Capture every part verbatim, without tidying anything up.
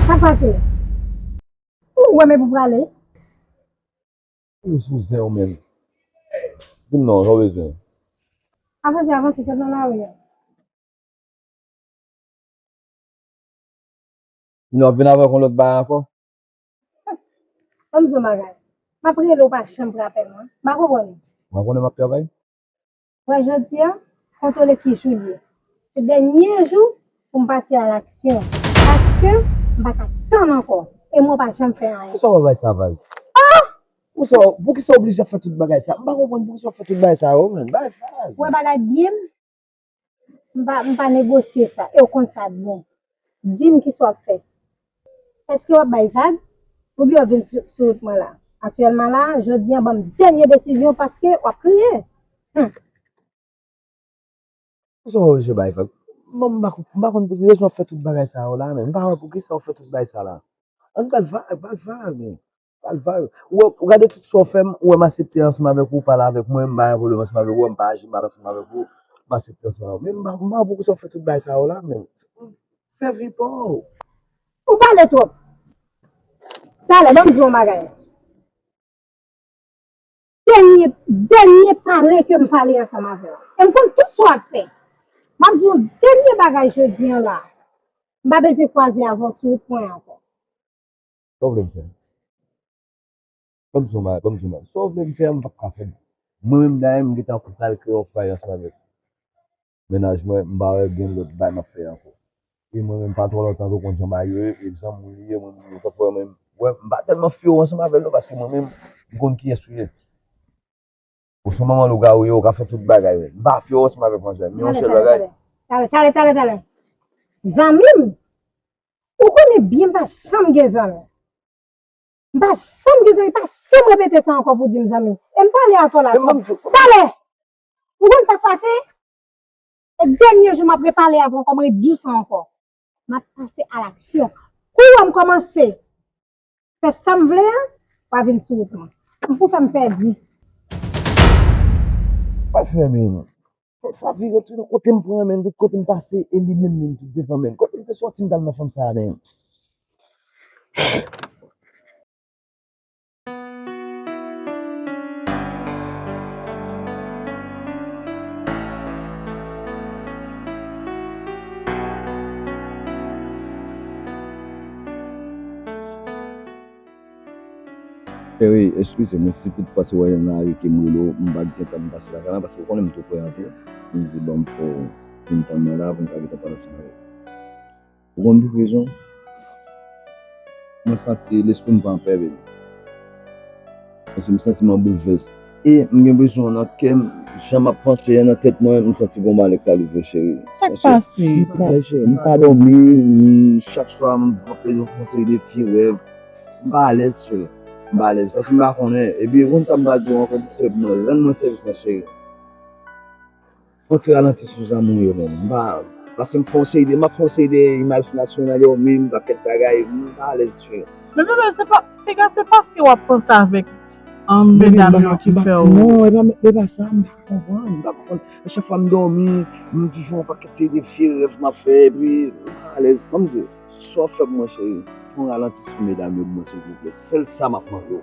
Sa k pase? Ou wè men pou prale? Ou sou zen ou menm. Di m non, sa w bezwen? Avanse, avanse, sot nan lari a. Kounya w ap vin avèk yon lòt bagay ankò? Ban m di w yon bagay. M ap rele w pa janm pran apèl mwen. M pa konprann ou. Mwen konnen m ap travay. Wè jodi a, kontwole ki jou l ye. Se dènye jou pou m pase a laksyon. Paske m pa ka tann ankò. E mwen w pa janm fè anyen. Poukisa w wè bagay sa vag? Ah! Poukisa w, poukisa w oblije ap fè tout bagay sa? M pa konprann poukisa w ap fè tout bagay sa yo, menm. Bagay vag. Ou wè bagay byen m? M pa, m pa negosye sa, e w konn sa byen. Di m kisa w ap fè. Èske w ap bay vag? Oubyen w ap vin sou, sou wout mwen la? Aktyèlman la, jodi a, ban m dènye desizyon paske w ap kriye. Hum. Poukisa w oblije bay vag? Mwen, m pa, m pa konn pou ki rezon w ap fè tout bagay sa yo la, men m pa wè poukisa w fè tout bagay sa la. Ann ba l vag, ba l vag, men. Ba l vag. Ou wè, ou gade tout sa w fè m, ou wè m aksepte ansanm avèk ou, pale avèk mwen, m pa gen pwoblèm ansanm avèk ou, m pa aji mal ansanm avèk ou, m aksepte ansanm avèk ou. Men m pa, m pa wè poukisa w fè tout bagay sa yo la, men. Fè vi pa w. Ou pale twòp. Talè, ban m di w yon bagay. Dènye, dènye pale ke m pale ansanm avè w. E m konn tout sa w ap fè. M ap di w dènye bagay jodi an la. M pa bezwen kwaze avè w sou wout mwen ankò. Sa w vle m fè? Ban m di w bagay, ban m di w bagay. Sa w vle m fè a, m p ap ka fè l. Mwen menm, dayè, m gentan pral kreye yon fwaye ansanm avèk mennaj mwen, m pa wè gen lòt bagay m ap fè ankò. E mwen menm, pa twò lontan, ou konn jan bagay yo ye, e zanmi w li ye, mwen menm, ou konprann mwen, wè, m pa tèlman fye w ansanm avè l non, paske mwen menm, m konn kiyès ou ye. Ou se manman lougawou ye, ou ka fè tout bagay, men m pa fye w ansanm avèk manzè, men yon sèl bagay. Talè, talè, talè, talè. Zanmi m, ou konnen byen m pa janm gen zanmi. M pa janm gen zanmi, pa janm repete sa ankò pou di m zanmi. E m pale avè w la twòp. Talè! Ou konn sa k pase? E dènye jou m ap repale avè w ankò, mwen di w sa ankò. M ap pase a laksyon. Kou w wè m kòmanse fè sa m vle a, w a vin sou wout mwen. M pou fè m pèdi. Pa fè men non. Fò sa vire tout kote m pran men, tout kote m pase, e li menm menm tout devan men. Kote m te sòti m t al nan fanm sa a men. Cheri, eskize mwen si tout fwa se w wè nan lari ke m rele w, m pa t gentan pase lakay la, paske w konnen m tou prè anpil. M di, bon, m fè w vin tann mwen la pou m ka gentan pale ansanm avè w. Ou konn pou ki rezon? Mwen santi lespri m pa anpè, baby. Paske m santi m an boulvès. E m gen bezwen w nan kè m, jan m ap panse a nan tèt mwen, m santi gon malè k pral rive w, cheri. Sa k pase? M pa alèz, cheri. M pa dòmi, m, chak swa m ap pèdi yon seri de vye rèv. M pa alèz, cheri. M pa alèz, paske m pa konnen. Epi, ou konn sa m pral di w ankò pou fè pou mwen, rann mwen sèvis la, cheri. Fè yon ti ralanti sou zanmi w yo, menm. M pa, paske m fè yon seri de, m ap fè yon seri de imajinasyon nan dòmi m, pakèt bagay, m pa alèz, cheri. Men bebe, se pa, piga, se paske w ap panse avèk, um, medam yo ki fè w. Non, e pa, e pa sa, m pa konprann, m pa konprann. A chak fwa m dòmi, m toujou yon pakèt seri de vye rèv m ap fè, epi m pa alèz. Ban m di w, sa w fè pou mwen, cheri, fè yon ralanti sou medam yo pou mwen, silvouplè. Sèl sa m ap mande w.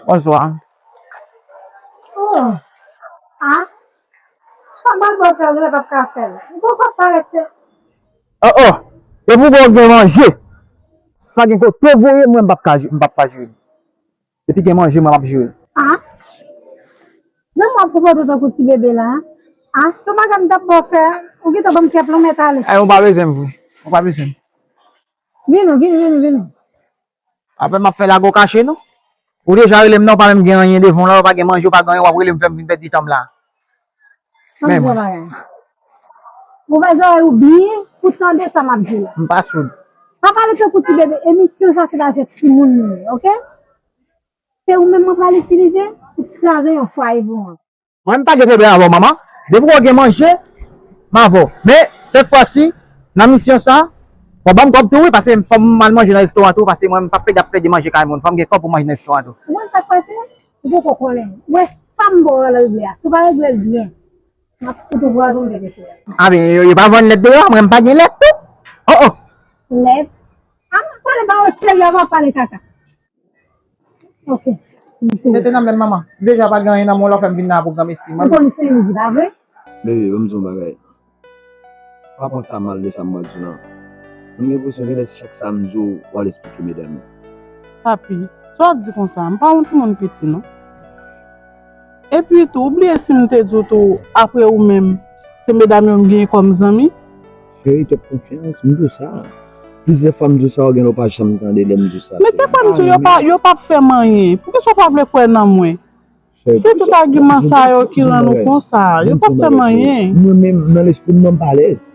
Bonswa. Oh. Ah. Sa m pral ba w fè, ou genlè p ap ka fè l. Ou poko parèt se. Oh, oh. Depi w gen manje, pa gen kote voye mwen, m p ap ka, m p ap ka jere. Depi gen manje, mwen, m ap jere. Ah. Jan m ap konpòte w tankou ti bebe la. Ah, se yon bagay m t ap ba w fè, ou gentan ban m kè plan mèt ale. Ay, ou pa bezwen m vre. Ou pa bezwen m. Vini, vini, vini, vini. Apre m ap fè lage w kache, non? Ou deja rele m, non, ou pa menm gen anyen devan w la, ou pa gen manje, ou pa gen anyen, w ap rele m, fè m vin pèdi tan m la. Men mwen. Ouvè zòrèy ou byen pou tande sa m ap di la. M pa soud. Pa pale tankou ti bebe, emisyon sa se pa jwèt timoun li ye, oke? Se ou menm mwen pral itilize pou kraze yon fwaye pou mwen. Mwen, m pa gen pwoblèm avè w, manman. Depi w gen manje, m avè w. Men, sèt fwa si, nan misyon sa, fò w ban m kòb tou, wi, paske fò m al manje nan restoran tou, paske mwen, m p ap pèdi ap pèdi manje kay moun. Fò m gen kòb pou manje nan restoran tou. Ou konn sa k pase? Ou poko konnen. Ou wè sa m ba w regle a, si w pa regle l byen, M ap fout ou pwazon m te te fè. A ben, yo, yo pa vann lèt deyò, mwen m pa gen lèt tou. Oh, oh. Lèt? A, m ap pale ba ou serye, avan w ap pale kaka. Ok. Mete nan men m, manman. Deja pa gen anyen nan men w, la w fè m vin nan pwogram isi. Ou konn Sendy, pa vre? Bebe, ban m di w yon bagay. Pa pran sa mal de sa m pral di w lan. Mwen gen enpresyon genlè chak sa m di w, w al esplike medam yo. Papi, sa w ap di konsa? M pa yon timoun piti non. Epi tou, ou bliye si m te di w tou, apre ou menm, se medam yo m genyen kòm zanmi? Cheri, twòp konfyans, m di w sa. Plizyè fwa m di w sa, ou genlè w pa janm tande lè m di w sa. Men te kwè m di w yo pa, yo p ap fè m anyen. Poukisa w pa vle kwè nan mwen? Se tout agiman sa yo ki rann ou konsa. Yo p ap fè m anyen. Mwen menm, nan lespri m nan, m pa alèz.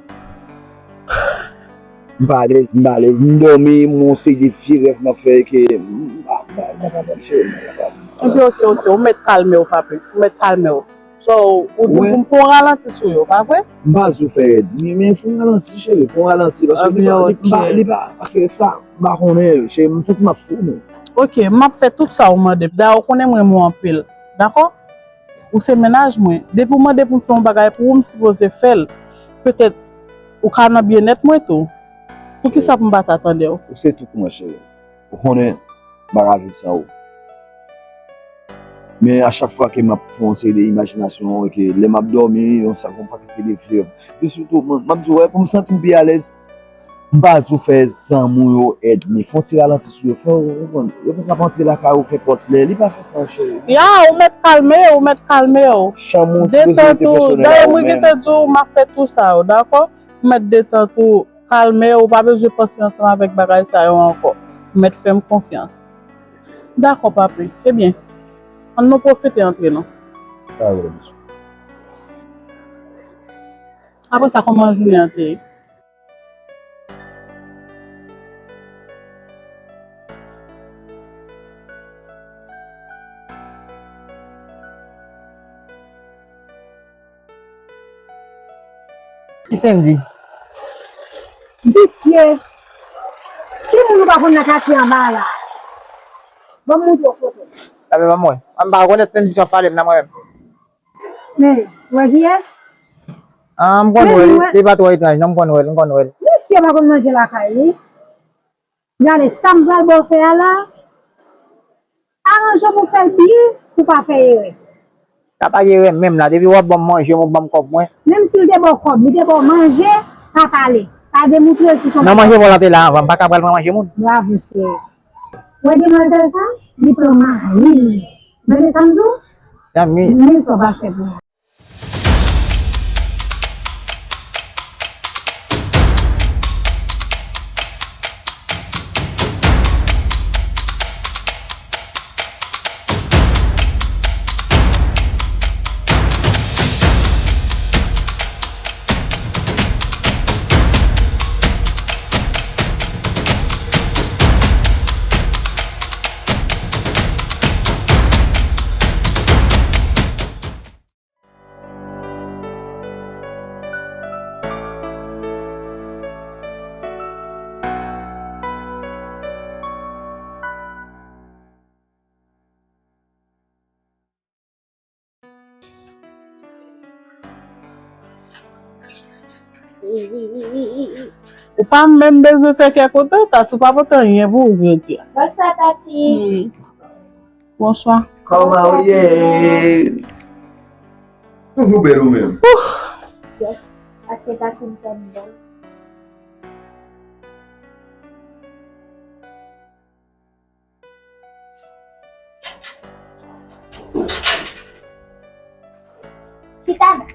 M pa alèz, m pa alèz. M dòmi, m gon seri de vye rèv m ap fè ke m pa, m pa, m pa kapab, cheri, m pa kapab. Epi, ok, ok, ou mèt kalme w, papi. Ou mèt kalme w. So, ou di pou m fè yon ralanti sou yo, pa vre? M pa di w fè rèd. Men, men fè yon ralanti, cheri. Fè yon ralanti. Paske li pa, li pa, li pa, paske sa, m pa konnen, cheri. M santi m ap fou, men. Ok, m ap fè tout sa ou mande m. Dayè, ou konnen m renmen w anpil. Dakò? Ou se mennaj mwen. Depi w mande pou m fè yon bagay pou ou, m sipoze fè l. Petèt, ou ka nan byennèt mwen tou. Poukisa pou m pa ta tande w? Ou se tout pou mwen, cheri. Ou konnen, m pa ka viv san ou. Men a chak fwa ke m ap fè yon seri de imajinasyon, e ke lè m ap dòmi, yon sa, yon pakèt seri de vye rèv. Epi sitou, m, m ap di w, wè, pou m santi m pi alèz, m pa di w fè zanmi w yo èd, men fè yon ti ralanti sou yo. Fè yo konprann. Yo pa ka antre lakay ou kenpòt lè. Li pa fè sans, cheri. Ya, ou mèt kalme w, ou mèt kalme w. Chanm ou ti bezwen rete pèsonèl a ou menm. Dayè, mwen gentan di w, m ap fè tou sa yo, dakò? Ou mèt detant ou, kalme w, ou pa bezwen panse ansanm avèk bagay sa yo ankò. Ou mèt fè m konfyans. Dakò, papi. Ebyen, ann nou pwofite antre non. Sa vre, mesye. Apre sa, kòman jounen an te ye? Ki Sendy? Visye! Ki moun ou pa konn nan katye anba a la? Ban m montre w foto. Sa fè pa m wè. M pa rekonèt Sendy, sa w ap pale m nan mwen menm. Men, ou wè kiyès? Ah, m konn wè l, li pa twò etranj non, m konn wè l, m konn wè l. Visye pa konn manje lakay li. Gade, sa m pral ba w fè a la, aranje w pou w fè l byen, pou w pa fè erè. Sa pa gen erè menm la, depi w ap ban m manje m, ou ban m kòb mwen. Menm si l te ba w kòb, li te ba w manje, pa pale. Pa demontre l si se yon... Nan manje vòlante la anvan, m pa ka pral pran manje moun. Bravo, cheri. Wè demwazèl sa, li pran mari l. Tande sa m di w? Zanmi. Men sa w pral fè pou mwen. Ou pa menm bezwen fè kè kontan, Tati, ou pa pote anyen pou ou jodi a. Bonswa, Tati. Hmm. Bonswa. Kòman ou ye? Toujou bèl ou menm. Yes, paske Tati m fè m bèl. Chita la.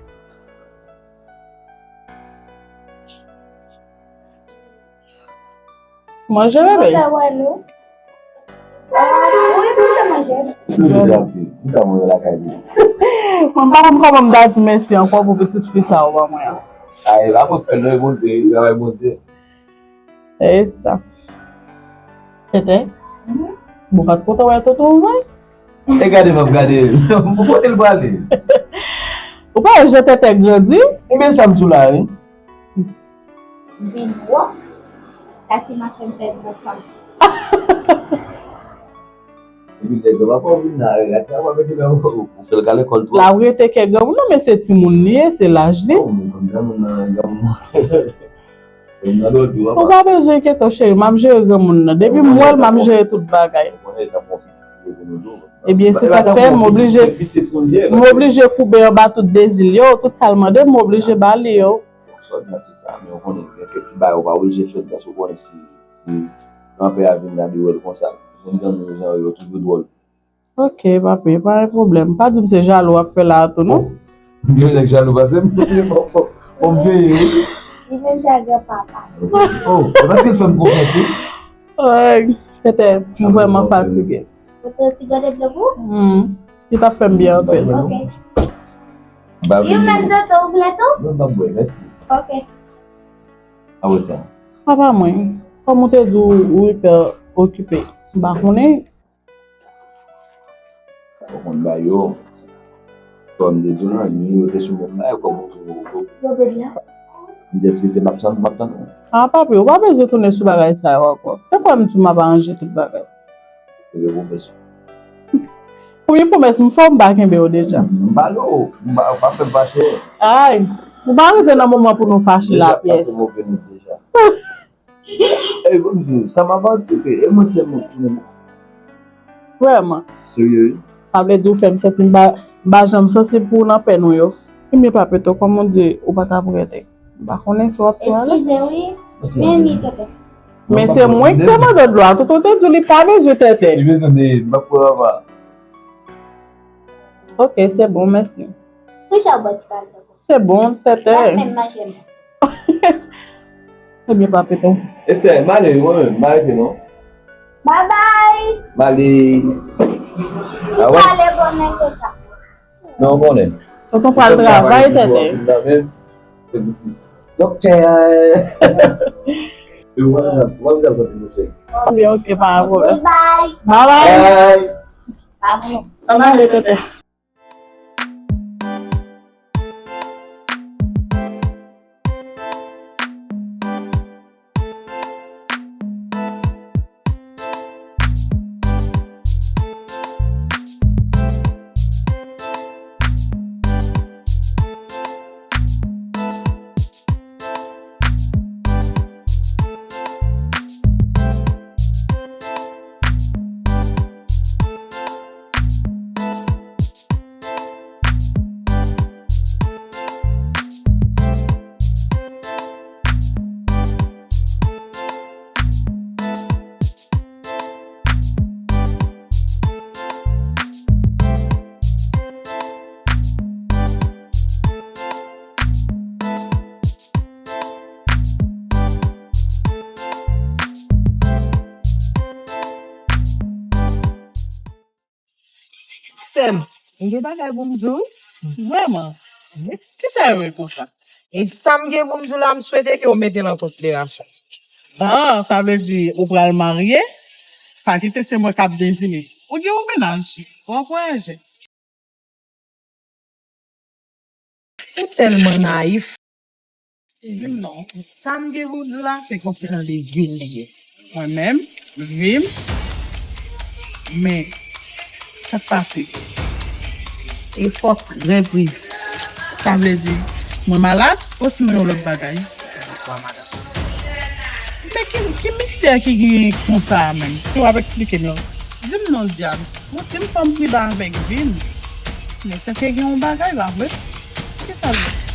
Manje, bebe. Mwen fè wè nou. Wi, pou mwen manje. Toujou Tati, kisa mwen wè lakay li? Mwen pa konn kòman m ta di mèsi ankò pou pitit fi sa ou ban mwen an. Ay, pa konn fè non, e Bondye, travay Bondye. E sa. Tete, ou pa t kontan wè tonton w vre? E gade m ap gade l. Pou kote l prale? Ou pa wè jan Tete grandi? Ebyen sa m di w la, wi. Li gwo. Tati m ap fè m pèdi yon fanm. Epi lè granpapa w vin la, gad sa w ap mete nan ou, ou fè l ka lekòl tou. L ap rete kè granmoun nan, men se timoun li ye, se laj li. Oh, men konn granmoun nan, granmoun nan. Granmoun nan dòmi w, papa. Ou pa bezwen enkyete w, cheri, m ap jere granmoun nan. Depi m wè l, m ap jere tout bagay. Ou konnen l t ap yon pitit li pou nou tou. Ebyen, se sa k fè m oblije, m oblije koube anba tout dezi l yo, tout sa l mande m, m oblije ba li yo. Sòt nan se sa, men ou konnen, gen kèk ti bagay ou pa oblije fè l, paske ou konnen si, si granpè a vin la, li wè l konsa. Moun granmoun yo jan yo toujou dwòl. Ok, papi, pa gen pwoblèm. Pa di m se jalou w ap fè la a tou, non? Gen nèg jalou pase m. Fò m veye, wi. Li menm jan granpapa. Oh, e paske l fè m konfyans, wi. Ay, tètè, m vrèman fatige. Ou te ti gade dlo pou? Hmm, li t ap fè m byen anpil. Ok. Ou menm, Toto, ou vle tou? Non, m ap bwè, mèsi. Ok. Apre sa. Papa mwen, kòm ou te di w, ou ipè okipe, m pa konnen. Ou konn ba yo. Kòm de di w nan, ni yo te sou menm bagay, kòm ou tou. M di, eskize, m ap tann, m ap tann. A, papi, ou pa bezwen tounen sou bagay sa yo ankò. Te kwè m di w m ap aranje tout bagay. Eskize, pwomès. Wi, pwomès, m fè w, m pa kenbe w deja. M pale w, m pa, pa fè m fache. Ay, nou pa rive nan moman pou nou fache la pyès. Deja pase move nout deja. E, bon, m di w, sa m ap antipe, e mwen sèlman ki menm. Vrèman. Serye, wi. Sa vle di ou fè m santi m pa, m pa janm sansib pou w nan pèn ou yo. Ebyen, pa pito, kòm ou di, ou pa t ap rete. M pa konnen si w ap tou ale. Eskize, wi. Men mi tete. Men se mwen ki te mande dlo a. Toto te di li pa bezwen tete. Li bezwen de, m ap pran anba. Ok, se bon, mèsi. Pou sa w bò ti pale. Se bon, tètè. L ap menm manje m. Ebyen, pa pito. Esther, m ale, wi, mwen menm, m arete non. Bye bye. M ale. Ou pale bon nèg konsa. Non, ou konnen. Tonton pral travay, tètè. Se piti. Doktè. E w ap, w ap kontinye fè. Ebyen, ok, pa gen pwoblèm. Bye bye. Bye bye. Bye. Ann ale, tètè. Sè m, m gen bagay pou m di w. Vrèman. Kisa yo ye konsa? E sa m gen pou m di w la, m swete ke w mete l an konsiderasyon. Ah, sa vle di ou pral marye? Pa kite se mwen k ap defini. Ou gen yon mennaj. Bon kouraj. Ou tèlman nayif. Di m non. Sa m gen pou m di w la, se konsènan de vi m li ye. Mwen menm, vi m, men, sa k pase? E fòk rèv wi. Sa vle di, mwen malad, osinon yon lòt bagay? Men ki, ki mistè ki gen konsa a menm? Si w ap eksplike m yo, di m non, dyab. Ou di m fò m pridan avèk vi m. Men se ke gen yon bagay la vre. Kisa l ye?